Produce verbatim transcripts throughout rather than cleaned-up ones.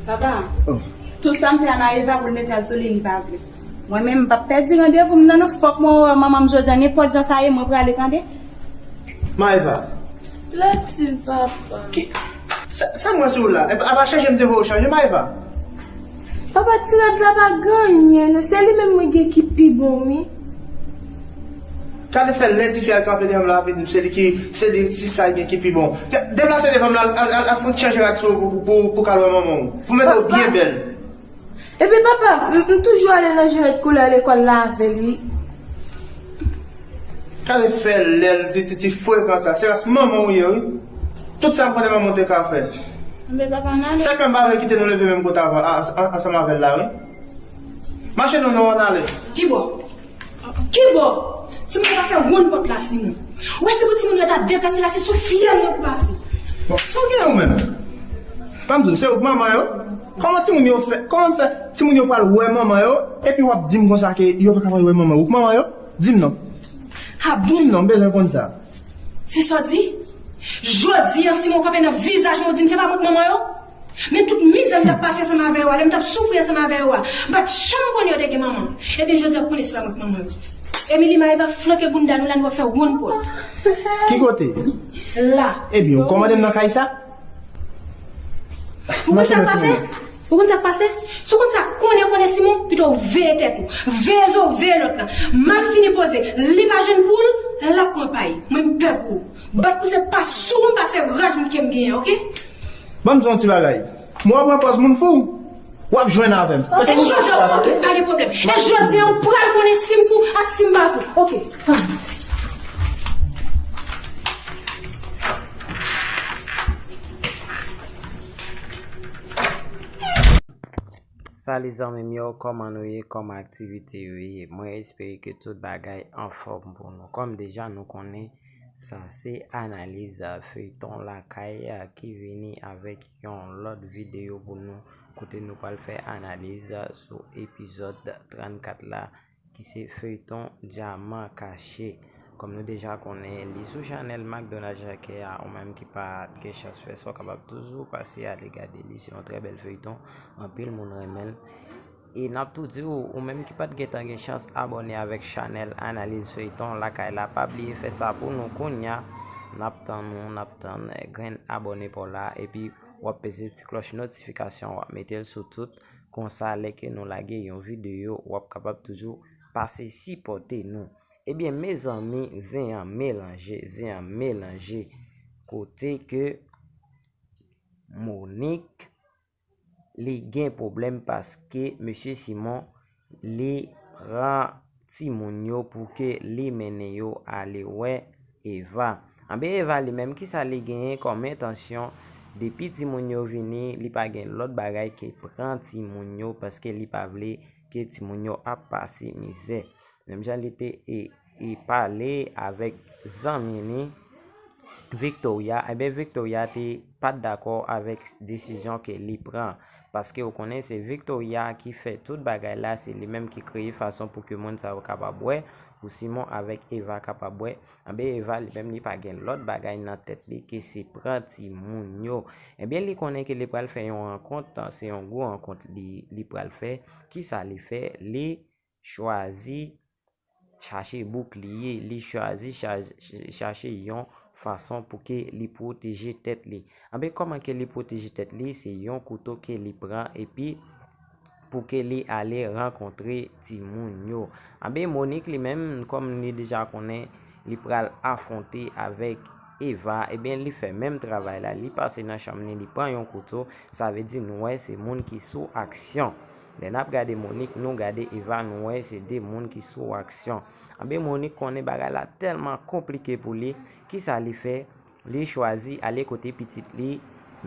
Papa, oh, tout sa m fè a Maëva pou l mete al sou li, li pa vle. Mwen menm, m p ap pèdi randevou m nan non, fòk mwen wè manman m jodi a, nenpòt jan sa ye, mwen prale tande. Maëva. Platil, papa. Ki, sa, sa m wè sou ou la? Epa, apa chanje m te voye w chanje, Maëva? Papa, ti rad la pa gen anyen, non. Se li menm mwen gen ki pi bon, wi. Gade fè lè tifi a kanpe devan m la, vin di m se li ki, se li ti sa gen ki pi bon. Fè, deplase devan m la, al, al, al, al fon chanje rad sou ou pou, pou, pou, pou k al wè manman w. Pou mete w byen bèl. Epi papa, m, m toujou ale nan Jeanette koulè lekòl la avè l, wi. Gade fè lè l di ti, ti frekan sa. Se ras manman w ye, wi. Tout sa m konnen manman w te ka fè. Men papa, n ale. Sèlman m pa vle kite nou leve menm kote avan, a, a, ansanm avè l la, wi. Mache non, non, ann ale. Ki bò? Ki bò? Timoun yo pa fè wonn pòt la, Simon. Ou wè si pou timoun yo ta deplase la, se sou fyèl yo pou pase. Bon, sa w gen ou menm? Ban m di w, se ou k manman yo? Kòman timoun yo fè, kòman fè timoun yo pral wè manman yo, epi w ap di m konsa ke yo pa ka pral wè manman yo? Ou k manman yo? Di m non. Ha bon? Di m non, m bezwen konn sa. Se sa w di? Jodi a, Simon kanpe nan vizaj mwen, w di m se pa mwen k manman yo? Men tout mizè m t ap pase ansanm avè yo a, lè m t ap soufri ansanm avè yo a, m pa t janm konnen yo te gen manman. Ebyen, jodi a, w konnen se pa mwen k manman yo. Emily, Maëva flanke bounda nou la, nou ap fè wonn pòt. Ki kote? La. Ebyen, ou kòmande m nan kay sa? Ou konn sa k pase? Ou konn sa k pase? Si w konn sa, konnen, konnen, Simon, pito w veye tèt ou. Veye zo, veye lòt la. Malfini poze, li pa jwenn poul, l ap pran pay. Mwen, m pè pou ou. Bat pou se pa sou m pase raj m ke m genyen, oke? Ban m di w yon ti bagay. Mwen w ap pran pòz moun fou, w ap jwenn avè m. E jodi a, oke, pa gen pwoblèm. E jodi a, ou pral konnen si m fou ak si m pa fou. Oke. Salut zanmi m yo, kòman nou ye? Kòman aktivite yo ye? Mwen espere ke tout bagay anfòm pou nou. Kòm deja nou konnen, sa se analiz, a, feyton Lakay, a, ki vini avèk yon lòt videyo pou nou, kote nou pral fè analiz, a, sou epizòd trannkat la, ki se feyton Dyaman Kache. Kòm nou deja konnen, li sou chanèl McDonald Jacquet a, ou menm ki pa t gen chans fè sa, w kapab toujou pase ale gade li. Se yon trè bèl feyton, anpil moun renmen l. E n ap tou di w, ou menm ki pa t gentan gen chans abòne avèk chanèl Analiz Feyton Lakay la, pa bliye fè sa pou nou kounya. N ap tann ou, n ap tann, eh, grenn abòne pa w la, epi w ap peze ti klòch notifikasyon, w ap mete l sou tout. Konsa, lè ke nou lage yon videyo, w ap kapab toujou pase sipòte nou. Ebyen, mezanmi, zen an melanje, zen an melanje. Kote ke Monique, li gen pwoblèm paske mesye Simon, li pran timoun yo pou ke li mennen yo ale wè Eva. Anben, Eva li menm, kisa li genyen kòm entansyon? Depi timoun yo vini, li pa gen lòt bagay ke pran timoun yo, paske li pa vle ke timoun yo ap pase mizè. Menm jan li te, e, e pale avèk zanmi li, Victoria, enben, Victoria te pa t dakò avèk desizyon ke li pran. Paske ou konnen se Victoria ki fè tout bagay la, se li menm ki kreye fason pou ke moun sa yo kapab wè, pou Simon avèk Eva kapab wè. Enben, Eva li menm li pa gen lòt bagay nan tèt li ke se pran timoun yo. Enben, li konnen ke li pral fè yon rankont, se yon gwo rankont li, li pral fè. Kisa li fè? Li chwazi chache boukliye, li chwazi cha-, chache yon fason pou ke li pwoteje tèt li. Anben, kòman ke li pwoteje tèt li? Se yon kouto ke li pran epi pou ke li ale rankontre timoun yo. Anben, Monique li menm, kòm li deja konnen, li pral afwonte avèk Eva, ebyen, li fè menm travay la, li pase nan chanm li, li pran yon kouto, sa vle di nou wè se moun ki sou aksyon. Lè n ap gade Monique, nou gade Eva, nou wè se de moun ki sou aksyon. Anben, Monique konnen bagay la tèlman konplike pou li, kisa li fè? Li chwazi ale kote pitit li,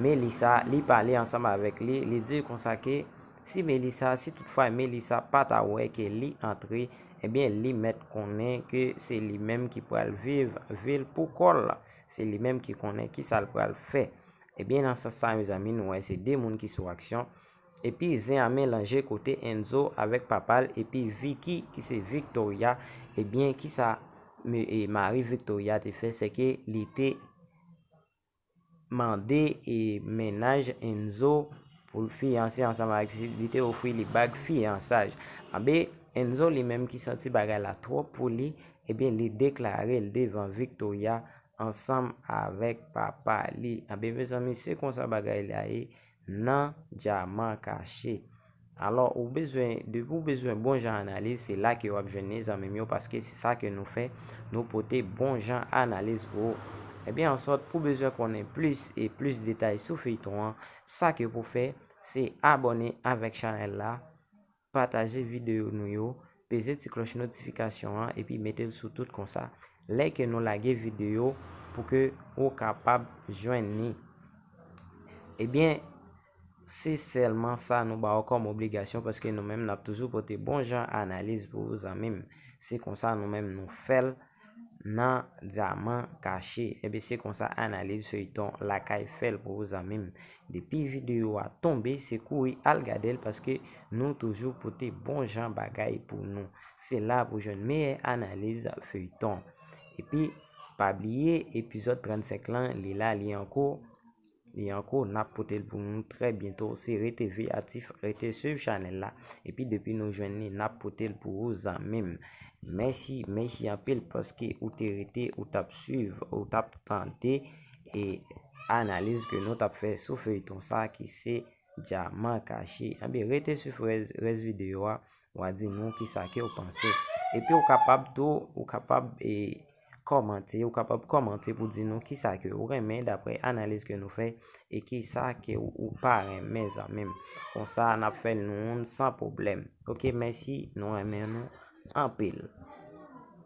Melissa, li pale ansanm avèk li, li di l konsa ke si Melissa, si toutfwa Melissa pa ta wè ke li antre, ebyen, li mèt konnen ke se li menm ki pral viv vil pou kò l, se li menm ki konnen kisa l pral fè. Ebyen, nan sans sa, mezanmi, nou wè se de moun ki sou aksyon. Epi, zen an melanje kote Enzo avèk papa l, epi Vicky, ki se Victoria, ebyen, kisa me-, e, mari Victoria te fè, se ke li te mande, e, mennaj Enzo pou l fiyanse ansanm avèk Sid, li te ofri li bag fiyansaj. Anben, Enzo li menm ki santi bagay la twòp pou li, ebyen, li deklare l devan Victoria ansanm avèk papa li. Anben, mezanmi, se konsa bagay la ye nan Dyaman Kache. Alò, ou bezwen, depi ou bezwen bon jan analiz, se la ke w ap jwenn li, zanmi m yo, paske se sa ke nou fè, nou pote bon jan analiz pou ou. Ebyen, ansòt, pou bezwen konnen plis e plis detay sou feyton an, sa ke pou fè, se abòne avèk chanèl la, pataje videyo nou yo, peze ti klòch notifikasyon an, epi mete l sou tout konsa, lè ke nou lage videyo, pou ke ou kapab jwenn li. Ebyen, se sèlman sa nou ba w kòm obligasyon, paske nou menm n ap toujou pote bon jan analiz pou ou, zanmi m. Se konsa nou menm nou fè l nan Dyaman Kache. Ebyen, se konsa analiz feyton Lakay fè l pou ou, zanmi m. Depi videyo a tonbe, se kouri al gade l, paske nou toujou pote bon jan bagay pou nou. Se la pou jwenn meyè analiz feyton. Epi, pa bliye, epizòd trannsenk lan, li la, li an kou. Li an kou, n ap pote l pou nou trè byento. Se rete veyatif, rete swiv chanèl la. Epi depi nou jwenn li, n ap pote l pou ou, zanmi m. Mèsi, mèsi anpil paske ou te rete, ou t ap swiv, ou t ap tande e analiz ke nou t ap fè sou feyton sa ki se Dyaman Kache. Anben, rete swiv rès, rès videyo a, w a di nou kisa ke w panse. Epi ou kapab tou, ou kapab e, kòmante, ou kapab kòmante pou di nou kisa ke ou renmen daprè analiz ke nou fè e kisa ke ou, ou pa renmen, zanmi m. Konsa, n ap fè l nou youn san pwoblèm. Oke, mèsi, nou renmen nou anpil.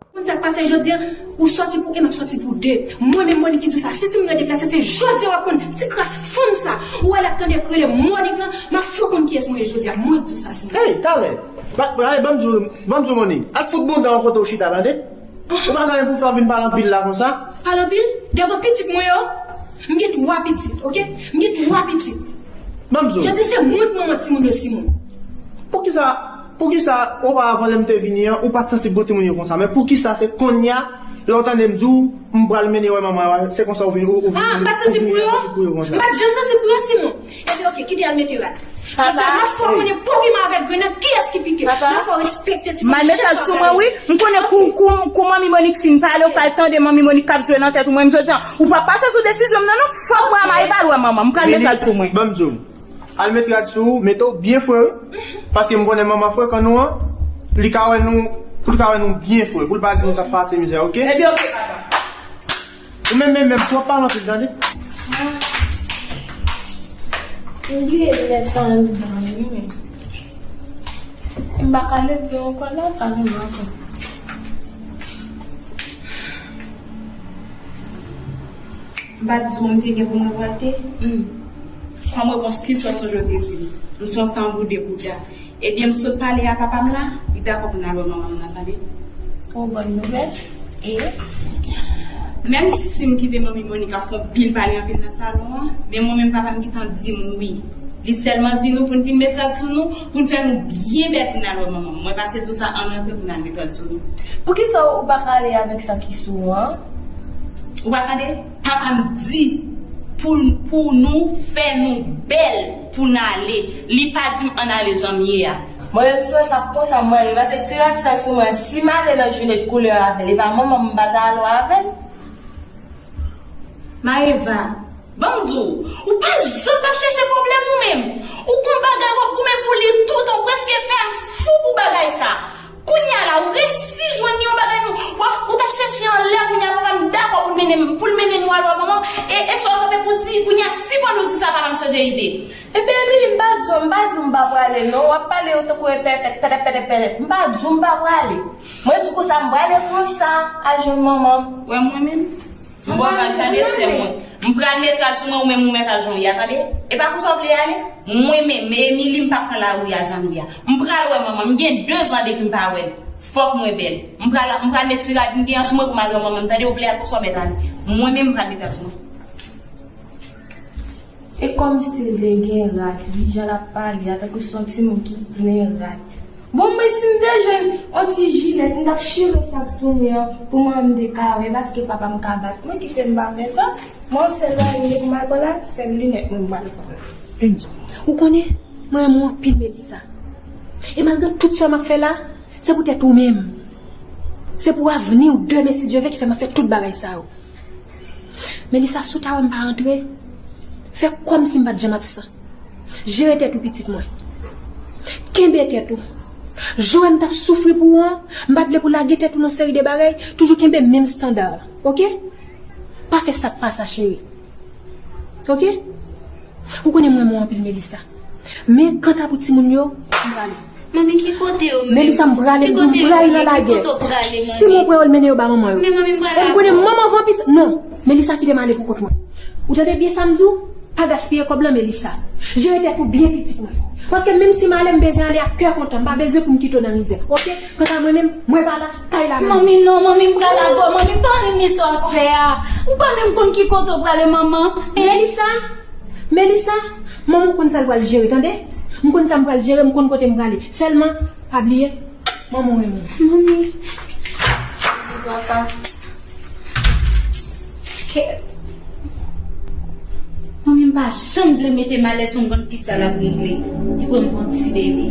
Konn sa k pase jodi a, ou sòti pou en, m ap sòti pou de. Mwen menm Monik ki di w sa, si timoun yo deplase, se jodi a w ap konn ti kras fanm sa. Ou wè l ap tande k rele Monik lan, m ap fè w konn kiyès mwen ye jodi a. Mwen k di w sa, si. Hey, talè! Ba, ba, ban m di w, ban m di w, Monik. Al fout bounda w kote w chita, tande? Ou pa gen anyen pou fè, w vin pale anpil la konsa? Pale anpil? Devan pitit mwen yo? M gen twa pitit, oke? M gen twa pitit. Ban m di w. Jodi se mwen k manman timoun yo, Simon. Poukisa, poukisa, oparavan lè m te vini an, ou pa t sansib pou timoun yo konsa? Men poukisa se kounye a, lè w tande m di w, m pral mennen wè manman yo, se konsa ou vin, ou, ou vin, ah, m pa t sansib pou yo? M pa t janm sansib pou yo, Simon. Ebyen, oke, kite al mete rad. Papa. Jodi a, m ap fè w konnen popiman avèk grenn nan, kiyès ki pike. Papa. M ap fè w respekte ti fanm. M al met rad sou mwen, wi. M konnen kou, kou, kou manmi Monik fin pale, ou pral tande manmi Monik k ap jwe nan tèt ou. Mwen, jodi a, ou p ap pase sou desizyon m nan, non. Fòk mwen al mayi bal wè manman. M pral met rad sou mwen. Ban m di w. Al met rad sou ou, mete w byen fre, wi. Paske m konnen manman frekan nou an, li ka wè nou, pou li ka wè nou byen fre, pou l pa di nou t ap pase mizè, oke? Ebyen, oke, papa. Ou menm, menm, menm, twòp pale anpil, tande? Ah. M bliye linèt sa anndan wi, men. M pa ka leve ankò la, m pa leve ankò. M pa t di w m te gen pou m revolte? Hmm. Kòm repons, ki sòs ou te di m? M se yon kangou de bouda. Ebyen, m sot pale a papa m la, li dakò pou n al wè manman m nan, tande? O, bòn nouvèl. E? Menm si m kite manmi Monik ap fè yon pil pale anpil nan salon an, men mwen menm papa m gentan di m wi. Li sèlman di nou pou n vin met rad sou nou, pou n fè nou byen bèl pou n al wè manman m. Mwen pase tou sa an antre pou n al met rad sou nou. Poukisa ou pa ka ale avèk sa ki sou ou an? Ou pa tande? Papa m di pou, pou nou fè nou bèl pou n ale. Li pa di m ann ale jan m ye a. Mwen menm si w wè sa konsa mwen ye, paske ti rad sa sou mwen, si m ale nan Juliet koulè avè l, e pa manman m m pa t al wè avè l. Maëva, ban m di w, ou pa janm p ap chèche pwoblèm ou menm. Ou gon bagay w ap goumen pou li toutan, ou prèske fè m fou pou bagay sa. Kounye a la, ou resi jwenn yon bagay nou, w ap, ou t ap chèche anlè, kounye a papa m dakò pou l mennen m, pou l mennen nou al wè manman m, e, e sa w kanpe pou di, kounye a, si pandan w di sa, papa m chanje ide. Ebyen, Emily, m pa di w, m pa di w m pa prale, non, w ap pale yo tankou e pèpèt, pètèt, pètèt, pètèt, m pa di w m pa prale. Mwen di konsa, m prale konsa, al jwenn manman m. Wè mwen menm? M ba w rad, tande, sè mwen. M pral met rad sou mwen, ou menm ou mèt al jan w ye a, tande. E pa konsa w vle ale? Mwen menm, men Emily, m p ap pran lari a jan l ye a. M pral wè manman m. M gen de zan depi m pa wè l. Fòk mwen bèl. M pral, m pral met ti rad m gen an sou mwen pou m al wè manman m, tande. Ou vle al konsa w mèt ale. Mwen menm, m pral met rad sou mwen. E kòmsi l te gen rad, wi, jan l ap pale a, tankou se yon timoun ki plen rad. Bon, mwen, si m te jwenn yon ti jilèt, m t ap chire sa k sou mwen an pou mwen m te ka wè, paske papa m ka bat mwen, ki fè m pa fè sa. Mwen, sèl bagay m gen pou m al pran la, sèl linèt mwen m pral pran. Ou konnen, mwen renmen w anpil, Melissa. E malgre tout sa m ap fè la, se poutèt ou menm. Se pou avni w demen, si Dye vle, ki fè m ap fè tout bagay sa yo. Melissa, si w ta wè m pa rantre, fè kòmsi m pa t janm absan. Jere tèt ou, pitit mwen. Kenbe tèt ou. Jan w wè m t ap soufri pou ou an, m pa t vle pou lage tèt ou nan seri de bagay, toujou kenbe menm estanda a, oke? Pa fè sa k pa sa, cheri. Oke? Ou konnen m renmen w anpil, Melissa. Men, kanta pou timoun yo, m prale. Manmi, ki kote yo menm? Melissa, m prale, m di w, m prale nan lagè. Ki kote yo ye? Ki kote w prale, manmi? Si mwen pran yo, l mennen yo ba manman yo. Men manmi, m prale avè w. E m konnen manman van pis. Non, Melissa, kite m ale pou kont mwen. Ou tande byen sa m di w? Pa gaspiye kòb lan, Melissa. Jere tèt ou byen, pitit mwen. Paske menm si m ale, m bezwen ale ak kè kontan. M pa bezwen pou m kite w nan mizè. Oke? Kanta mwen menm, mwen pa lakay la, manmi. Manmi, non, manmi, m pral avè w. Manmi, m pa renmen sa w ap fè a. Ou pa menm konn ki kote w prale, manman. Melissa, Melissa, manman w konn sa l pral jere, tande? M konn sa m pral jere, m konn kote m prale. Sèlman, pa bliye, manman w renmen w. Manmi, Jezi, papa. Kèt. Manmi, m pa janm vle mete m alèz pou m konn kisa l ap regle. Li pran m pou yon ti bebe.